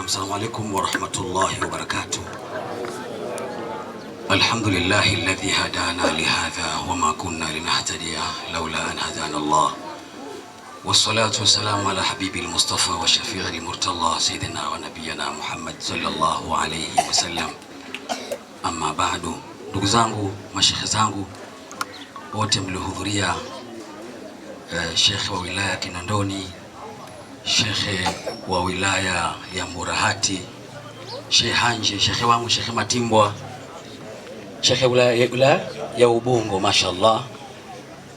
Naam, assalamu alaikum warahmatullahi wabarakatuh. Alhamdulillahi alladhi hadana lihadha wama kunna linahtadiya laula an hadana Allah. Wassalatu wassalamu ala habibi almustafa wa shafii almurtala sayyidina wa nabiyina Muhammad sallallahu alayhi wasallam. Amma ba'du, ndugu zangu, mashekhe zangu wote mliohudhuria, shekhe wa wilaya Kinondoni, shekhe wa wilaya ya Mburahati, Shekhe Hanje, shekhe wangu Shekhe Matimbwa, shekhe wilaya ya Ubungo, mashallah,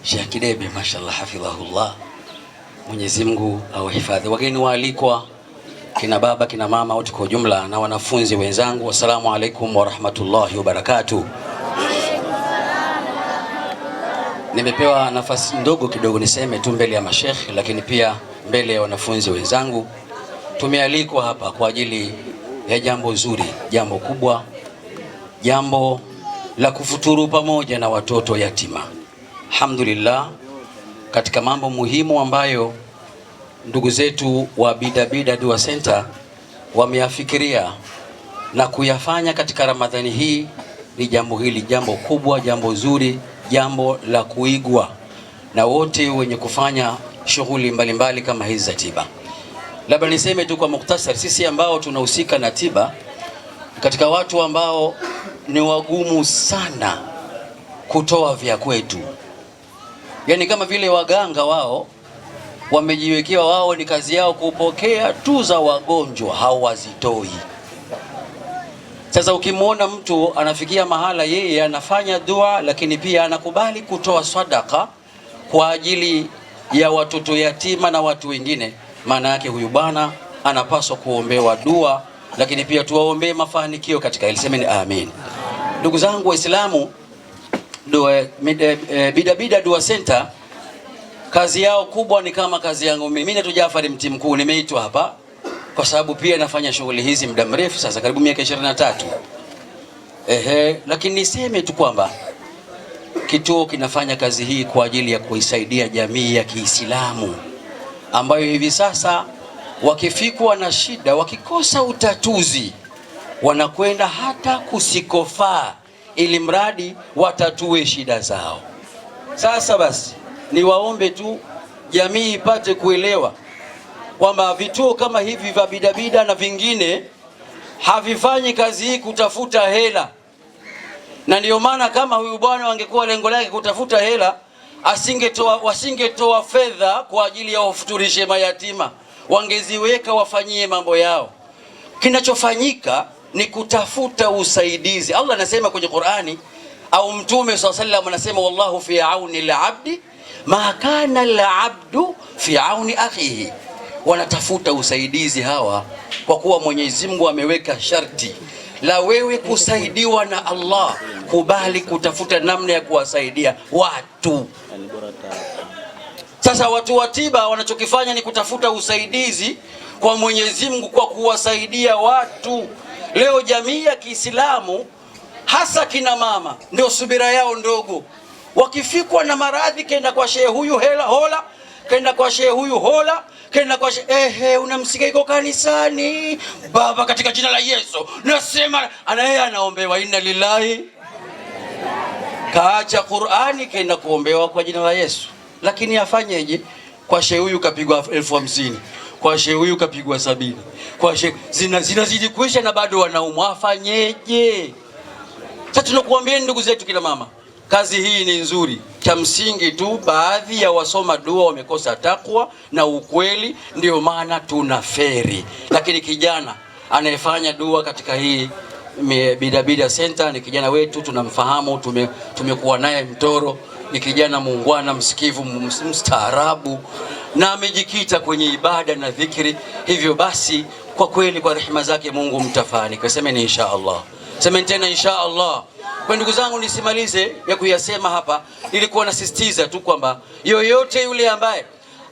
Shekhe Kidebe, mashallah, hafidhahullah, Mwenyezi Mungu awahifadhi. Wageni waalikwa, kina baba, kina mama wote kwa ujumla na wanafunzi wenzangu, wassalamu alaikum warahmatullahi wabarakatuh. Nimepewa nafasi ndogo kidogo niseme tu mbele ya mashekhe, lakini pia mbele ya wanafunzi wenzangu. Tumealikwa hapa kwa ajili ya jambo zuri, jambo kubwa, jambo la kufuturu pamoja na watoto yatima. Alhamdulillah, katika mambo muhimu ambayo ndugu zetu wa Bidabida Dua Center wameyafikiria na kuyafanya katika Ramadhani hii ni jambo hili, jambo kubwa, jambo zuri, jambo la kuigwa na wote wenye kufanya shughuli mbalimbali kama hizi za tiba. Labda niseme tu kwa muktasar, sisi ambao tunahusika na tiba, katika watu ambao ni wagumu sana kutoa vya kwetu, yaani kama vile waganga wao wamejiwekewa, wao ni kazi yao kupokea tu za wagonjwa, hawazitoi. Sasa ukimwona mtu anafikia mahala yeye anafanya dua, lakini pia anakubali kutoa sadaka kwa ajili ya watoto yatima na watu wengine, maana yake huyu bwana anapaswa kuombewa dua, lakini pia tuwaombee mafanikio katika hili. Semeni amin. Ndugu zangu Waislamu, Bidabida Dua Center kazi yao kubwa ni kama kazi yangu mimi. Mimi naitwa Jafari Mti Mkuu, nimeitwa hapa kwa sababu pia nafanya shughuli hizi muda mrefu sasa, karibu miaka 23. Ehe, lakini niseme tu kwamba kituo kinafanya kazi hii kwa ajili ya kuisaidia jamii ya Kiislamu ambayo hivi sasa wakifikwa na shida, wakikosa utatuzi, wanakwenda hata kusikofaa, ili mradi watatue shida zao. Sasa basi, niwaombe tu jamii ipate kuelewa kwamba vituo kama hivi vya Bidabida na vingine havifanyi kazi hii kutafuta hela, na ndiyo maana kama huyu bwana angekuwa lengo lake kutafuta hela, asingetoa, wasingetoa fedha kwa ajili ya wafuturishe mayatima, wangeziweka wafanyie mambo yao. Kinachofanyika ni kutafuta usaidizi. Allah anasema kwenye Qur'ani, au Mtume swalla sallam anasema, wallahu fi auni al-abdi ma kana al-abdu fi auni akhihi. Wanatafuta usaidizi hawa kwa kuwa Mwenyezi Mungu ameweka sharti la wewe kusaidiwa na Allah, kubali kutafuta namna ya kuwasaidia watu. Sasa watu wa tiba wanachokifanya ni kutafuta usaidizi kwa Mwenyezi Mungu kwa kuwasaidia watu. Leo jamii ya Kiislamu hasa kina mama ndio subira yao ndogo, wakifikwa na maradhi, kenda kwa shehe huyu hela hola, kenda kwa shehe huyu hola, kenda kwa shehe ehe, unamsikia iko kanisani baba, katika jina la Yesu nasema, anaye anaombewa inna lillahi, kaacha Qur'ani kenda kuombewa kwa jina la Yesu. Lakini afanyeje? Kwa shehe huyu kapigwa 50,000, kwa shehe huyu kapigwa 70, kwa shehe zinazidi kuisha na bado wanaumwa, afanyeje? Sasa tunakuambieni ndugu zetu kina mama, kazi hii ni nzuri. Cha msingi tu baadhi ya wasoma dua wamekosa takwa na ukweli, ndio maana tuna feri. Lakini kijana anayefanya dua katika hii Bidabida Center ni kijana wetu, tunamfahamu, tumekuwa naye Mtoro. Ni kijana muungwana, msikivu, mstaarabu na amejikita kwenye ibada na dhikri. Hivyo basi kwa kweli, kwa rehema zake Mungu mtafanikiwa. Semeni insha Allah, semeni tena insha Allah. Kwa ndugu zangu, nisimalize ya kuyasema hapa, nilikuwa nasisitiza tu kwamba yoyote yule ambaye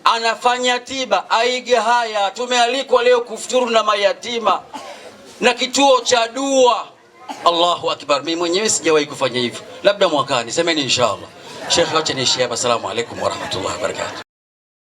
anafanya tiba aige haya. Tumealikwa leo kufuturu na mayatima na kituo cha dua. Allahu akbar! Mimi mwenyewe sijawahi kufanya hivyo, labda mwakani. Semeni insha Allah. Sheikh, acha niishie hapa. Asalamu alaykum warahmatullahi wabarakatuh.